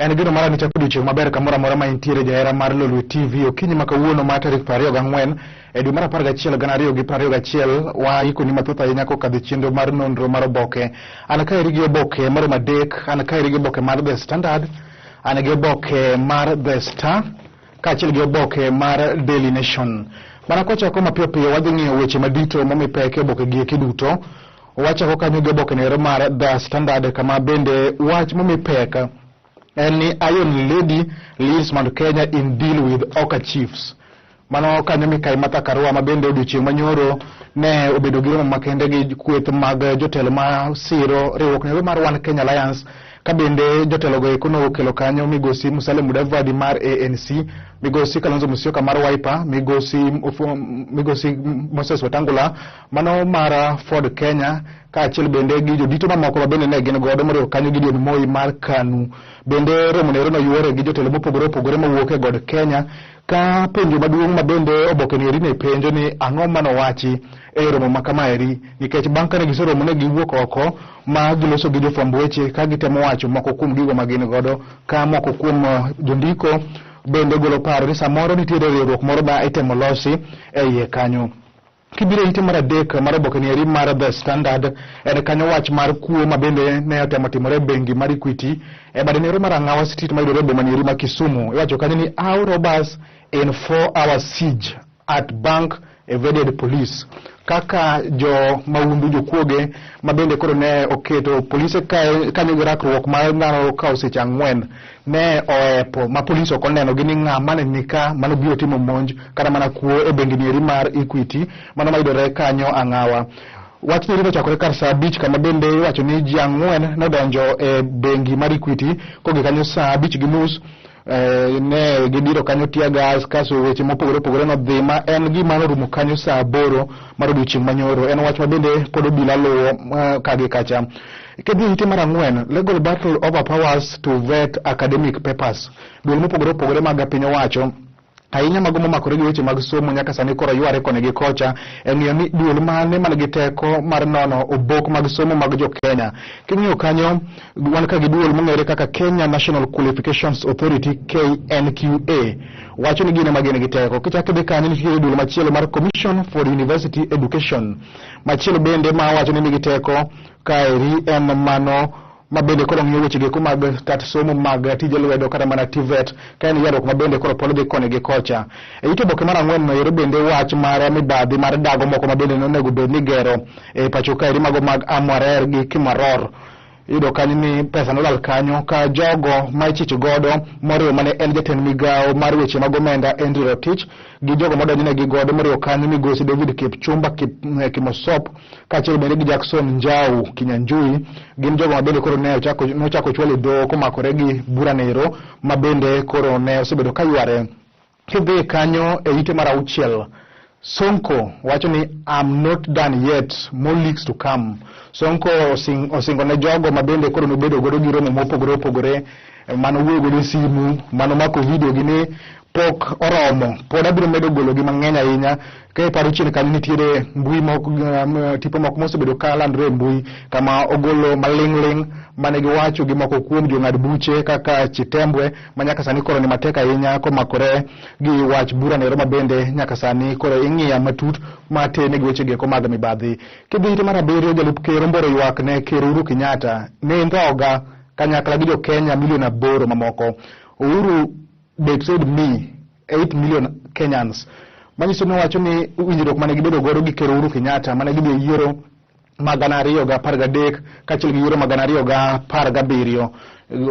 En geno mara ni chako odiochieng' maber kamoro amora ma intiere jahera mar Lolwe TV. Okinyi ma kawuono ma tarik 24 e dwe mar 11 2021 waikoni mathoth ahinya kokadho e chenro mar nonro mar oboke. An kaeri gi oboke maromo adek, an kaeri gi oboke mar The Standard, an gi oboke mar The Star, kaachiel gi oboke mar Daily Nation. Mana kwachako mapiyo piyo wadhi ng'iyo weche madito momi pek e oboke gi eki duto. Wachako kanyo gi oboke noero mar The Standard kama bende wach momi pek en ni Iron Lady leads Mount Kenya in deal with Oka Chiefs. Mano kanyo Mikai Martha Karua ma bende odiochieng' manyoro ne obedo gi romo makende gi kweth mag jotelo ma siro riwruok noero mar One Kenya Alliance ka bende jotelogo eko nokelo kanyo migosi Musalia Mudavadi mar ANC, migosi Kalonzo Musyoka mar Wiper, migosi Moses Wetangula mano mar Ford Kenya kaachiel bende gi jodito mamoko ma bende ne gin godo moriwo kanyo Gideon Moi mar KANU. Bende romo noero noyuore gi jotelo mopogore opogore mowuok e god Kenya ka penjo maduong' ma bende oboke ni eri ne penjo ni ang'o manowachi e romo ma kamaeri nikech bang' kane giseromo ne giwuok oko ma giloso gi jofwamb weche ka gitemo wacho moko kuom gigo ma gin godo ka moko kuom jondiko bende golo paro ni samoro nitiere riwruok moro ma itemo losi e iye kanyo. Kibiro e ite mar adek mar oboke ni eri mar The Standard en kanyo wach mar kuo ma bende ne otemo timore e bengi mar Equity e bade nero mar Ang'awa Street mayudore e boma ni eri ma Kisumu. Iwacho kanyo ni how robbers in 4-hour siege at bank evaded police. Kaka jo mahundu jokuoge ma bende koro ne oketo polise kanyo gi rakruok mar ndalo kawo seche ang'wen ne oepo ma polis ok oneno gi ni ng'ama ne nika mano biro timo monj kata mana kuo e bengi nieri mar Equity mano mayudore kanyo Ang'awa. Wach ni nochakore kar saa 5 kama bende iwacho ni ji 4 nodonjo e bengi mar Equity kogik kanyo saa 5:30 ne gidiro kanyo tear gas kaso weche mopogore opogore nodhi ma en gima norumo kanyo saa 8 mar odiochieng' manyoro. En wach ma bende pod obila luwo ka gi kacha. Kidhi ite mar 4, legal battle over powers to vet academic papers. Duol mopogore opogore mag piny owacho ahinya mago momakore gi weche mag somo nyaka sani koro yware koni gi kocha e ng'iyo ni duol mane man gi teko mar nono obok mag somo mag jo Kenya. King'iyo kanyo wan ka gi duol mong'ere kaka Kenya National Qualifications Authority KNQA wacho ni gin ema gin gi teko. Kichako idhi kanyo nitiere duol machielo mar Commission for University Education. Machielo bende ma wacho ni nigi teko kaeri en mano ma bende koro ng'iyo weche geko mag tat somo mag tije lwedo kata mana TVET ka en ywaruok ma bende koro pod dhi koni gi kocha. E it oboke mar 4 no ero bende wach mar mibadhi mar dago moko ma bende nonego bed ni gero e pacho kaeri mago mag Amwarer gi Kimaror. Iyudo kanyo ni pesa nolal kanyo ka jogo ma ichich godo moriwo mane en jatend migawo mar weche mag omenda Andrew Rotich gi jogo modonjnegi godo moriwo kanyo migosi David Kipchumba Kimosop kaachiel bende gi Jackson Njau Kinyanjui gin jogo ma bende koro ne ochako chwalo e doho komakore gi bura nero ma bende koro ne osebedo ka yware. Kidhi kanyo e ite mar 6, Sonko wacho ni I'm not done yet, more leaks to come. Sonko osingo ne jogo ma bende koro nobedo godo gi romo mopogore opogore mano wuoyo godo e simu, mano mako video gi ni pok oromo, pod abiro medo golo gi mang'eny ahinya. Ka iparo chien kanyo nitiere mbui moko, tipo moko mosebedo ka landore e mbui kama ogolo maling' ling' mane giwacho gi moko kuom jong'ad buche kaka Chitembwe ma nyaka sani koro ni matek ahinya komakore gi wach bura nero ma bende nyaka sani koro ing'iya matut ma tene gi weche geko mag mibadhi. Kidhi ite mar 7, jalup ker Omboro ywak ne Ker Uhuru Kenyatta ne ndhoga kanyakla gi jo Kenya milion 8 mamoko. Uhuru betrayed me 8 million Kenyans. Manyiso ni owacho ni winjruok mane gibedo godo gi Ker Uhuru Kenyatta mane gidhi e yiero mag 2013 kaachiel gi yiero mag 2017.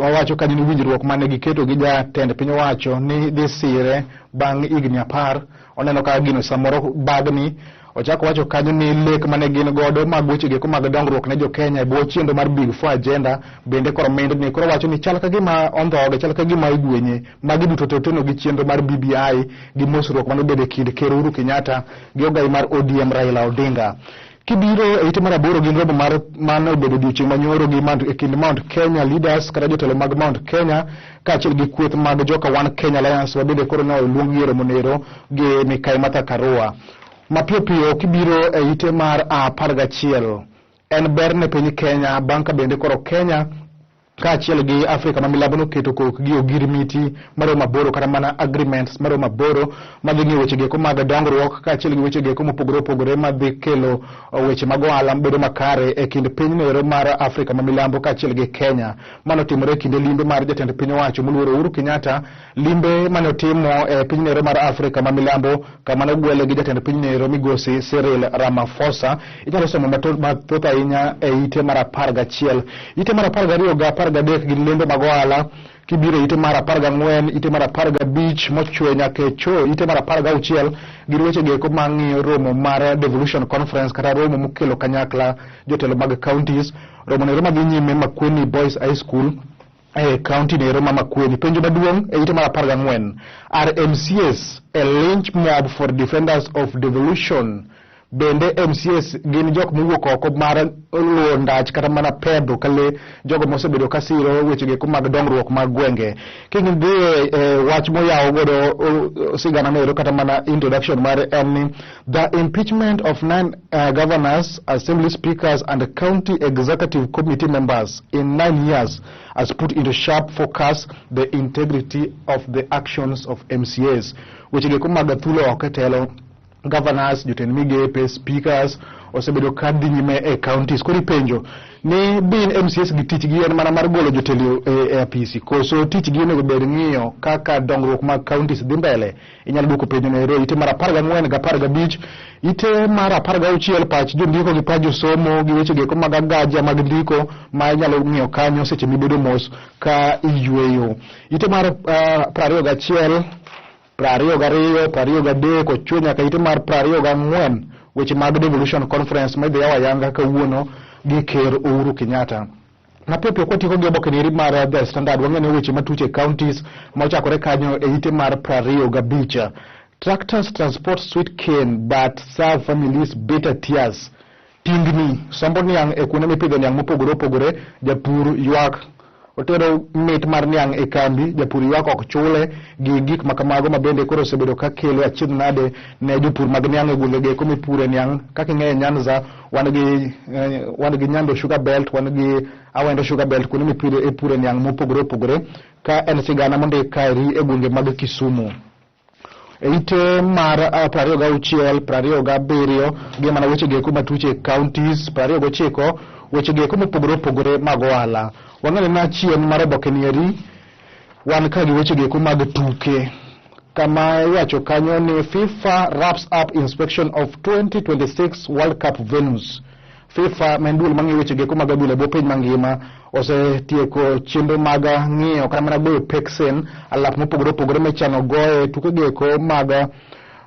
Owacho kanyo ni winjruok mane giketo gi jatend piny owacho ni dhi sire bang' higni 10. Oneno ka gino samoro bagni. Ochako wacho kanyo ni lek mane gin godo mag weche geko mag dongruok ne jo Kenya e bwo chenro mar Big Four Agenda bende koro mindni. Koro wacho ni chal ka gima ondhoge, chal ka gima igwenye. Magi duto to oteno gi chenro mar BBI gi mosruok mane obedo e kind Ker Uhuru Kenyatta gi ogai mar ODM Raila Odinga. Kibiro e ite mar 8 gin romo mar mane obedo odiochieng' manyoro gi e kind Mount Kenya Leaders kata jotelo mag Mount Kenya kaachiel gi kweth mag joka One Kenya Alliance ma bende koro ne oluong gi e romo nero gi Mikai Martha Karua. Mapiyo piyo kibiro e ite mar 11 en ber ne piny Kenya bang' ka bende koro Kenya Kaachiel gi Afrika ma milambo noketo kokgi ogirimiti maromo aboro kata mana agreements maromo aboro madhi ng'iyo weche geko mag dongruok kaachiel gi weche geko mopogore opogore madhi kelo weche mag ohala bedo makare e kind pinyno ero mar Afrika ma milambo kaachiel gi Kenya. Mano otimore e kinde limbe mar jatend piny owacho moluor Uhuru Kenyatta, limbe mane otimo e pinyno ero mar Afrika ma milambo kama nogwele gi jatend pinyno ero migosi Cyril Ramaphosa. Inyalo somo mathoth ahinya e ite mar 11. Ite mar 12 ga 13 gin lendo mag ohala. Kibiro e ite mar 14, ite mar 15 mochwe nyaka e cho ite mar 16 gin weche geko mang'iyo romo mar Devolution Conference kata romo mokelo kanyakla jotelo mag counties. Romo nero madhi nyime Makueni Boys High School e county nero ma Makueni. Penjo maduong' e ite mar 14, are MCAs a lynch mob for defenders of devolution? Bende MCAs gin jok mowuok oko mar luwo ndach kata mana pedho kale jogo mosebedo ka siro weche geko mag dongruok mag gwenge? King'idhi e wach moyaw godo sigana noero kata mana introduction mare en ni the impeachment of 9 governors, assembly speakers and county executive committee members in 9 years has put into sharp focus the integrity of the actions of MCAs. Weche geko mag thulo oko e telo, governors, jotend migepe, speakers osebedo ka dhi nyime e counties. Koro ipenjo ni bin MCAs gi tichgi en mana mar golo jotelo e apisi koso tichgi onego bed ng'iyo kaka dongruok mag counties dhi mbele? Inyalo duoko penjo no ero ite mar 14 ga 15. Ite mar 16 pach jondiko gi pach josomo gi weche geko mag agaja mag ndiko ma inyalo ng'iyo kanyo seche mibedo mos ka iyweyo. Ite mar 21, 22, 23 ochwe nyaka ite mar 24 weche mag Devolution Conference ma idhi yaw ayanga kawuono gi Ker Uhuru Kenyatta. Mapiyo piyo kwatieko gi oboke neri mar The Standard, wang'eyo ni weche matuch e counties ma ochakore kanyo e ite mar 25. Tractors transport sweet cane but serve families bitter tears. Tingni sombo niang' e kuonde mipidho niang' mopogore opogore, japur ywak otero mit mar niang' e kambi, japur ywak ok chule gi gik ma kamago ma bende koro osebedo ka kelo achiedh nade ne jopur mag niang' e gwenge geko mipure niang'. Kaka ing'eyo Nyanza wan gi Nyando Sugar Belt, wan gi Awendo Sugar Belt, kuonde mipure ipure niang' mopogore opogore ka en sigana mondik kaeri e gwenge mag Kisumu. E ite mar 26, 27 gi mana weche geko matuch e counties, 29 weche geko mopogore opogore mag ohala. Wang'eyo na chien mar oboke nieri wan ka gi weche geko mag tuke kama iwacho kanyo ni FIFA wraps up inspection of 2026 World Cup venues. FIFA ma en duol mang'iyo weche geko mag adhula e bwo piny mangima osetieko chenro mag ng'iyo kata mana goyo peksen alap mopogore opogore michano goye tuke geko mag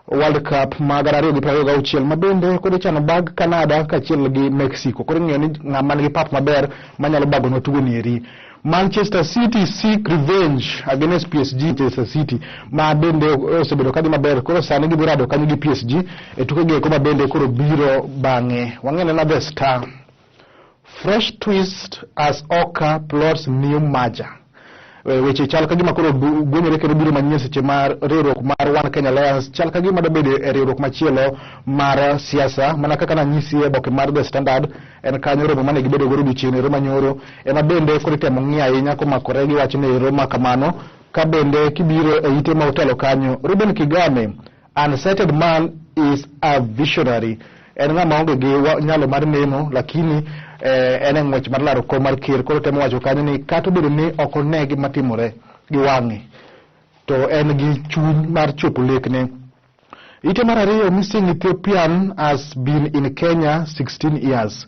World Cup mag 2026 ma bende koro ichano bag Canada kaachiel gi Mexico. Koro ing'iyo ni ng'ama nigi pap maber manyalo bagonwa tugo ni eri. Manchester City seek revenge against PSG. Manchester City ma bende osebedo kadhi maber koro sani gidhi rado kanyo gi PSG e tuke geko ma bende koro biro bang'e. Wang'e nena The Star. Fresh twist as Oka plots new merger. Weche chal ka gima koro gwenyore kendo biro manyien seche mar riwruok mar One Kenya Alliance chal ka gima dobedo e riwruok machielo mar siasa mana kaka nanyisi e oboke mar The Standard en kanyo romo mane gibedo godo odiochieng' ero manyoro ema bende koro itemo ng'i ahinya komakore gi wachno ero ma kamano. Ka bende kibiro e ite ma otelo kanyo, Ruben Kigame, unsighted man is a visionary. En ng'ama onge gi nyalo mar neno lakini en e ng'wech mar laro kom mar ker. Koro temo wacho kanyo ni kata obedo ni ok one gima timore gi wang'e to en gi chuny mar chopo lekne. Ite mar ariyo, missing Ethiopian has been in Kenya 16 years.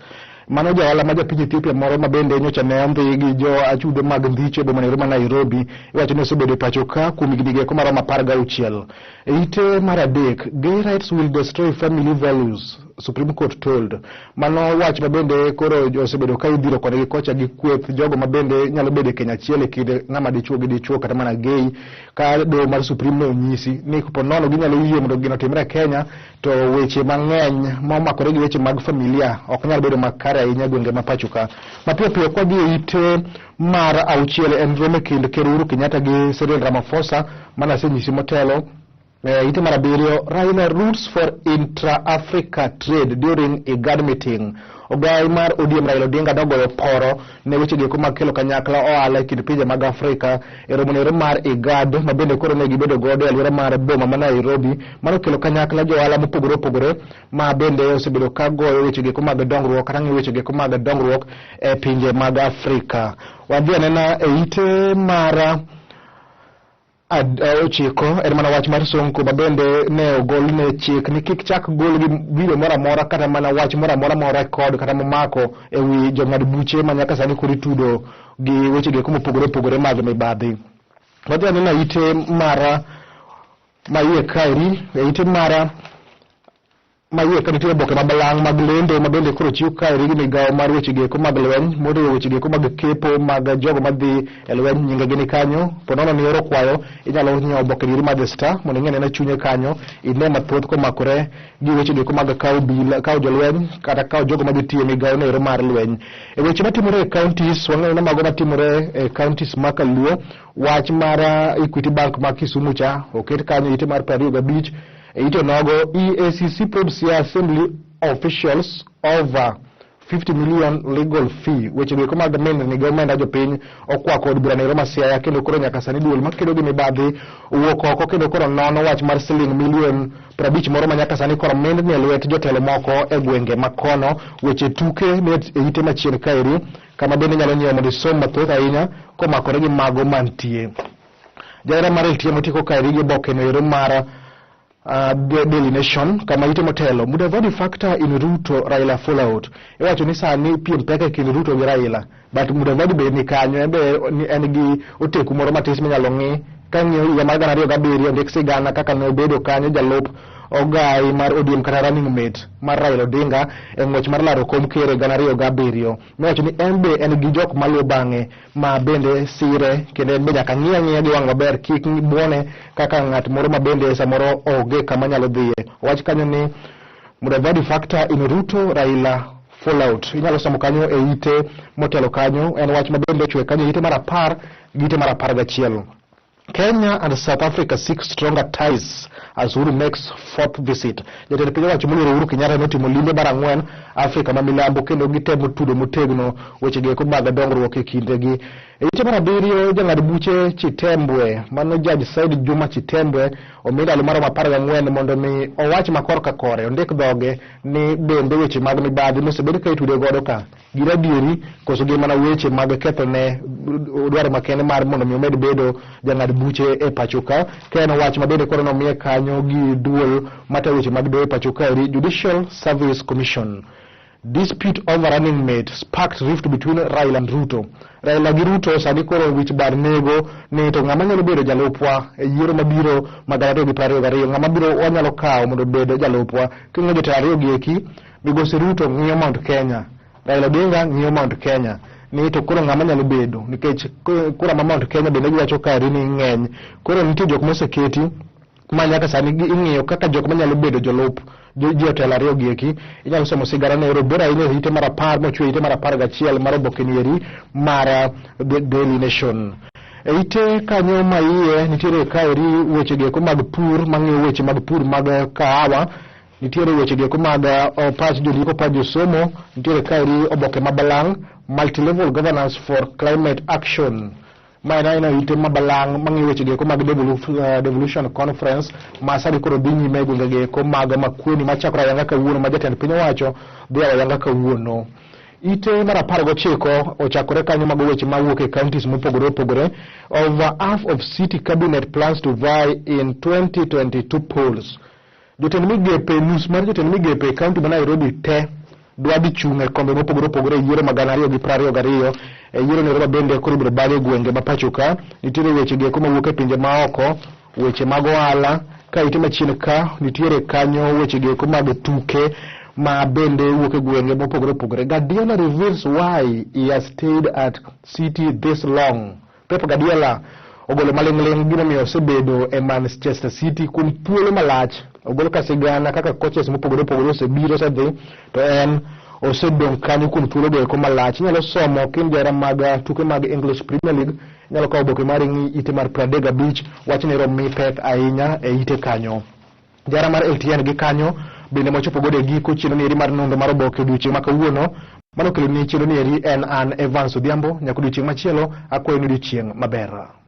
Mano jaohala ma japiny Ethiopia moro ma bende nyocha ne ondhi gi jo achudhe mag ndhicho e boma nero ma Nairobi. Iwacho ni osebedo e pacho ka kuom higni geko maromo 16. E ite mar adek, gay rights will destroy family values, Supreme Court told. Mano wach ma bende koro osebedo ka idhiro kode gi kocha gi kweth jogo ma bende nyalo bedo e keny achiel e kind ng'ama dichuo gi dichuo kata mana gay, ka doho mar Supreme ne onyisi ni kopo nono ginyalo yie mondo gino otimre e Kenya to weche mang'eny ma omakore gi weche mag familia ok nyal bedo makare ahinya e gwenge ma pacho ka. Mapiyo piyo kwadhi e ite mar auchiel en romo e kind Ker Uhuru Kenyatta gi Cyril Ramaphosa mane asenyisi motelo. Ite mar abiriyo, Raila roots for intra-Africa trade during IGAD meeting. Ogai mar ODM Raila Odinga nogoyo poro ne weche gieko mag kelo kanyakla ohala e kind pinje mag Afrika e romo nero mar IGAD ma bende koro ne gibedo godo e alwora mar boma ma Nairobi. Mano kelo kanyakla jo ohala mopogore opogore ma bende osebedo ka goyo weche gieko mag dongruok kata ng'iyo weche gieko mag dongruok e pinje mag Afrika. Wadhi anena e ite mar ochiko en mana wach mar Sonko ma bende ne ogol ne chik ni kik chak gol gi video moro amora kata mana wach moro amora ma orekod kata momako e wi jong'ad buche ma nyaka sani koro itudo gi weche gieko mopogore opogore mag mibadhi. Wadhi anena ite mara ma iye kaeri e ite mara ma iye ka nitie oboke mabalang' mag lendo ma bende koro chiw kaeri gi migawo mar weche gieko mag lweny moriwo weche gieko mag kepo mag jogo madhi e lweny nyingegi ni kanyo. Ponono ni oro kwayo inyalo nyiewo oboke dieri mar The Star mondo ing'e anena chunye kanyo ine mathoth komakore gi weche gieko mag kawo bila kawo jolweny kata kawo jogo madhi tiyo e migawo no ero mar lweny. E weche matimore e counties wang'eyo ni mago matimore e counties ma Kaluo wach mar Equity Bank ma Kisumu cha oket kanyo ite mar 25. E ite nogo, EACC probes Siaya Assembly officials over 50 million legal fee. Weche goeko mag mindni gi omenda jopiny okwako od bura nero ma Siaya kendo koro nyaka sani duol makedo gi mibadhi owuok oko kendo koro nono wach mar siling milion 50 moro ma nyaka sani koro mindni e lwet jotelo moko e gwenge ma kono. Weche tuke ni e ite machien kaeri kama bende inyalo nyiewo mondo isom mathoth ahinya komakore gi mago mantie. Jahera mar LTM otieko kaeri gi oboke no ero mar Daily Nation kama ite motelo Mudavadi factor in Ruto Raila fallout. Iwacho ni sani piem pek e kind Ruto gi Raila, but Mudavadi be ni kanyo, en be en gi oteku moro matis minyalo ng'i ka ng'iyo higa mar 2007 ondik sigana kaka ne obedo kanyo jalup ogai mar ODM kata running mate mar Raila Odinga e ng'wech mar laro kom ker e 2007. Miwacho ni en be en gi jok maluwo bang'e ma bende sire kendo en be nyaka ng'i ang'iya gi wang' maber kik buone kaka ng'at moro ma bende samoro onge kama nyalo dhiye. Owach kanyo ni Mudavadi factor in Ruto Raila fallout. Inyalo somo kanyo e ite motelo kanyo, en wach ma bende ochwe kanyo e ite mar 10 gi ite mar 11. Kenya and South Africa seek stronger ties as Uhuru makes fourth visit. Jatend piny owacho moluoro Uhuru Kenyatta notimo limbe mar ang'wen Afrika ma milambo kendo gitemo tudo motegno weche gieko mag dongruok e kindegi. E ite mar abiriyo jang'ad buche Chitembwe mano Judge Said Juma Chitembwe omi ndalo maromo 14 mondo mi owach ma korka kore ondik dhoge ni bende weche mag mibadhi mosebed ka itude godo ka gin adieri koso gin mana weche mag ketho ne dwaro makende mar mondo mi omed bedo jang'ad buche e pacho ka. Ka en wach ma bende koro nomiye kanyo gi duol matayo weche mag doho e pacho kaeri, Judicial Service Commission. Dispute over running mate sparked rift between Raila and Ruto. Raila gi Ruto sani koro wich bar nego ni to ng'ama nyalo bedo jalupwa e yiero mabiro mag 2022, ng'ama biro wanyalo kawo mondo obed jalupwa. King'iyo jotelo ariyo gi eki, Migosi Ruto ng'iyo Mount Kenya, Raila Odinga ng'iyo Mount Kenya ni to koro ng'ama nyalo bedo nikech kura ma Mount Kenya bende giwacho kaeri ni ng'eny. Koro nitie jok moseketi ma nyaka sani ing'iyo kaka jok manyalo bedo jolup jotelo ariyo gi eki. Inyalo somo sigana no ero bor ahinya e ite mar 10 mochwe ite mar 11 mar oboke ni eri mar The Daily Nation. E ite kanyo ma iye nitiere kaeri weche gieko mag pur mang'iyo weche mag pur mag kahawa. Nitiere weche gieko mag pach jondiko pach josomo. Nitiere kaeri oboke ma balang' multi-level governance for climate action. Ma en aina ite ma balang' mang'iyo weche gieko mag devolution conference ma sani koro dhi nyime e gwenge gieko mag Makueni machakore ayanga kawuono ma jatend piny owacho dhi yawo ayanga kawuono. Ite mar 19 ochakore kanyo mago weche mawuok e counties mopogore opogore. Over half of city cabinet plans to vie in 2022 polls. Jotend migepe, nus mar jotend migepe e kaunti ma Nairobi te dwa dhi chung' e kombe mopogore opogore e yiero mag 2022. E yiero no bende koro ibiro bag e gwenge ma pacho ka. Nitiere weche gieko mawuok e pinje maoko, weche mag ohala, ka ite machien ka nitiere kanyo weche gieko mag tuke ma bende wuok e gwenge mopogore opogore. Guardiola reveals why he has stayed at City this long. Pep Guardiola ogolo maling'ling' gimomiyo osebedo e Manchester City kuom thuolo malach. Ogol ka sigana kaka coaches mopogore opogore osebiro osedhi to en osedong' kanyo kuom thuolo go eko malach. Inyalo somo kind johera mag tuke mag English Premier League Inyalo kawo oboke mari ng'i ite mar 35, wachni ero mi pek ahinya e ite kanyo. Jara mar LTN gi kanyo bende mwachopo godo e giko chenro ni eri mar nonro mar oboke odiochieng' ma kawuono. Mano okeloni chenro ni eri en an Evans Odhiambo, nyaka odiochieng' machielo akwayo ni odiochieng' maber.